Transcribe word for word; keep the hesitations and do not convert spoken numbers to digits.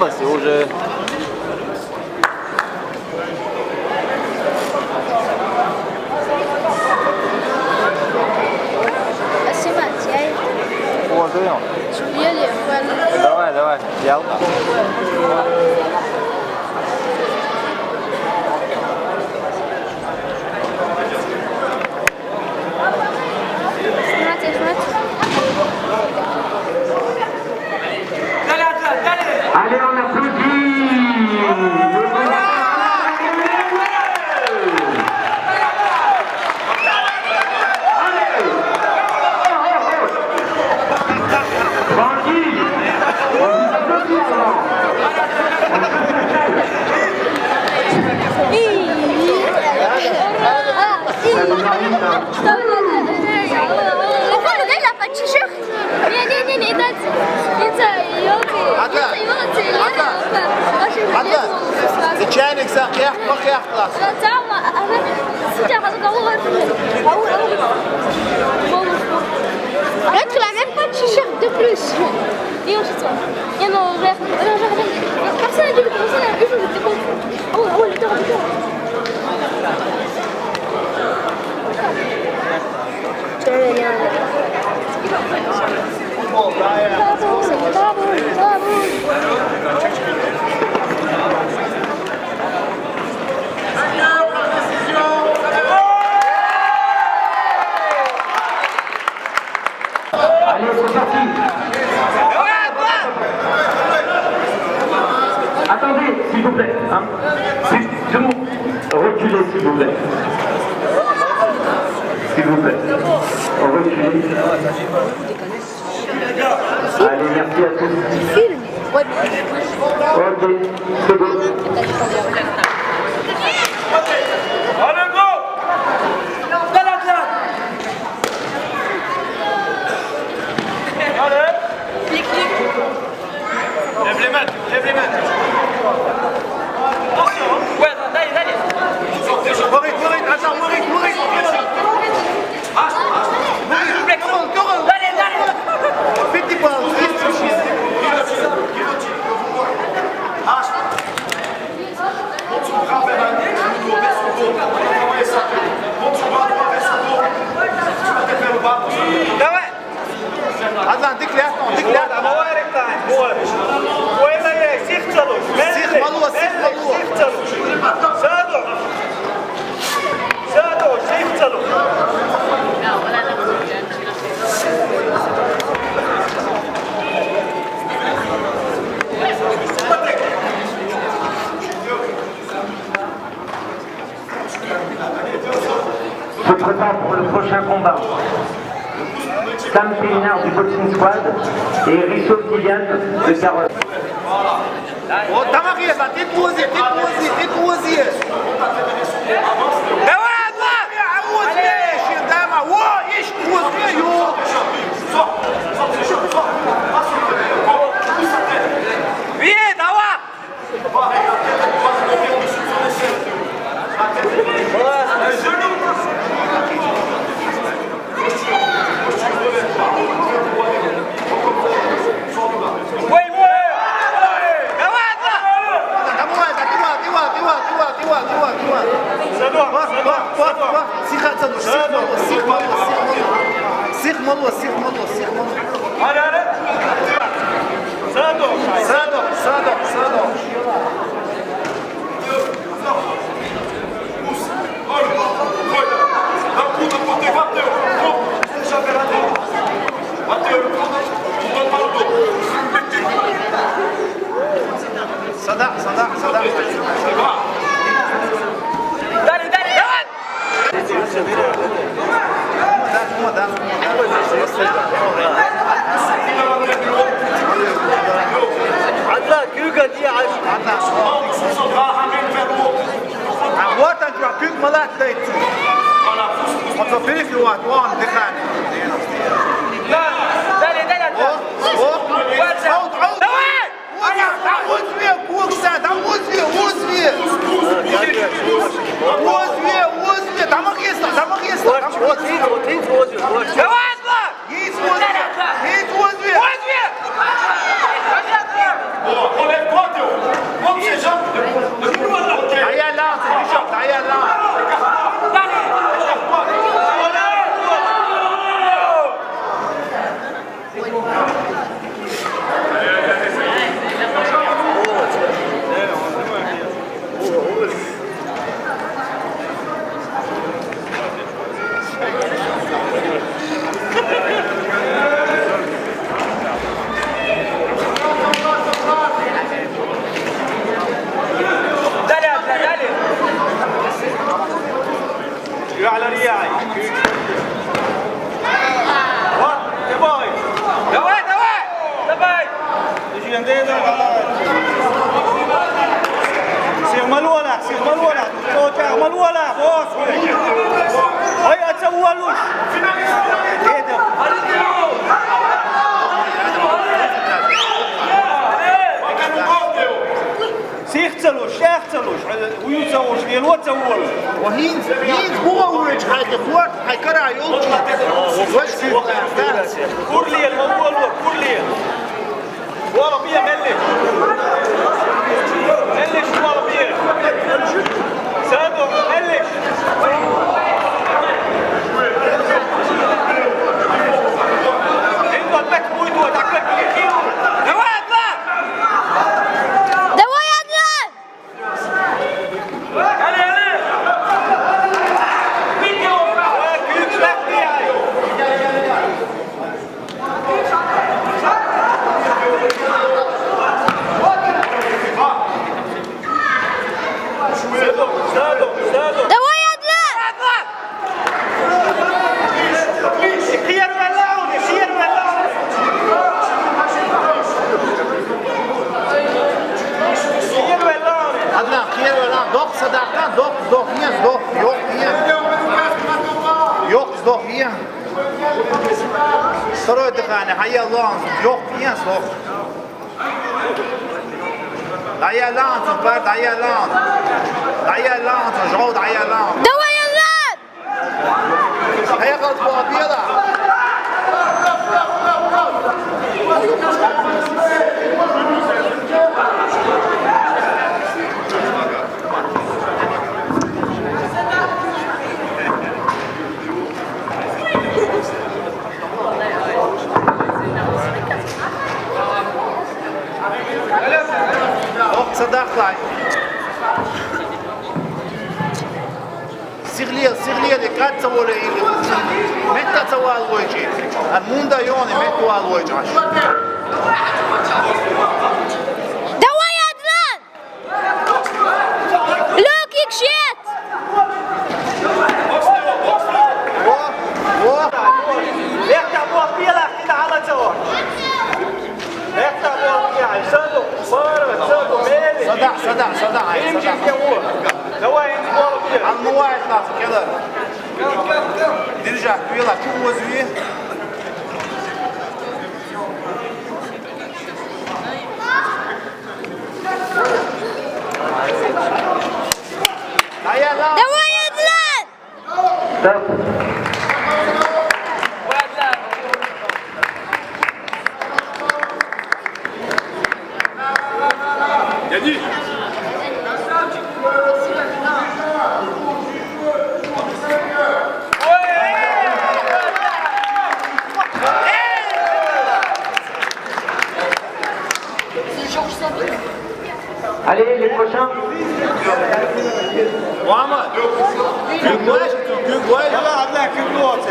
C'est rouge. Давай, давай. Я. Allez, on applaudit. Tranquille. On vous applaudit avant. Ça vous arrive, ça ? Pourquoi le gars, il a pas de t-shirt ? Не, не, не, не, это, это, ёлки, это, ёлки, это, это. Ты чайник закрыл, похер класс. Regarde, tu l'as même pas de t-shirt de plus. Et on se tient. Et non, regarde, regarde, regarde. Personne n'a dit que personne n'a vu, je te comprends. Oh, oh, le temps, le temps. Allez, c'est parti. Attendez, s'il vous plaît, hein. C'est, c'est bon. Reculez, s'il vous plaît. S'il vous plaît. Reculez. Allez, merci à tous. Ok, c'est bon. Allez, go. Dans la glace. Allez. Lève les mains, lève les mains. Attention, hein. Ouais, allez, allez. Mourad, Mourad, attends, Mourad, Mourad. Mourad, come on, come on. Allez, allez. Fais tes pas. Monte sur le bras vers le dos, vers son dos. Monte sur le bras droit vers son dos. Tu vas te faire le bras. Adnan, déclare, non, déclare. Moarek tani, moarek. Moarek, six tsalu. Six malo, six malo. Six tsalu. Sado. Sado, six tsalu. Se prépare pour le prochain combat. Sam Peignard du Boxing Squad et Risso Kilian de Carole. О, тамагъ еза, тӀе тӀуз е, тӀе тӀуз е, тӀе тӀуз е. Давай, давай! О, иш тӀуз е, ё. Ве, давай! Давай, давай! Давай, давай, давай, давай, давай, давай, давай, давай, давай. Садо, садо. Сих мало, сих мало, сих мало, сих мало, сих мало. Аре, аре. Садо, садо, садо, садо. Сада, сада, сада. Дале, дале, дале. Адла, куьг а диъ аш. А вот он чё, куьг малат дайцу. Он со перекрывает, вон дыхание. Дале, дале, дале. О, о. Давай! Давай! Давай! Давай! Давай! Давай! Давай! Давай! Давай! Давай! Давай! Давай! Давай! Давай, давай! Давай! Давай! Сима лола, сима лола, то ча ма лола, бос. Ой, а це уалуш. Еде. Сих ца луш, шех ца луш, уйу ца луш, лело ца луш. Ва хӀинца, хӀинца бохург хьайга хӀорд, хьай кара йолчу. Ваша хӀинца. Курлиел, ма вуо, курлиел. Вала бе, меллиш. Меллиш, вала бе. Саду, меллиш. Давай, Адлан! Давай, Адлан! Давай, Адлан! Адлан, первый раунд. Дохку са дахьа, дохку, дохку, еза, дохку, йохку, еза. Йохку, дохку, еза. Второе дыхание, хьаял лаунс, йохку, еза, дохку. Даял лаунс, пар, даял лаунс. Даял лаунс, жол даял лаунс. Давай, Адлан! Хьекъал боху бела. Ох, садахлай. Сиглел, сиглел, кад ца воле, метта ца валвойчи. Ан мунда йоне, метта валвойчи. Давай, Адлан! Лёкик, шет! Во, во. Метта бох, белах, кида алацо. Метта бох, я, саду, мара, саду, мели. Сада, сада, сада, ай, сада. Давай, иди, голову. Ан мувайт нас, кеда. Держать, вела, чу возви. Давай, Адлан! Allez, les prochains. Мама! Куьг вайша, куьг вайша. Ладно, куьг лоцу.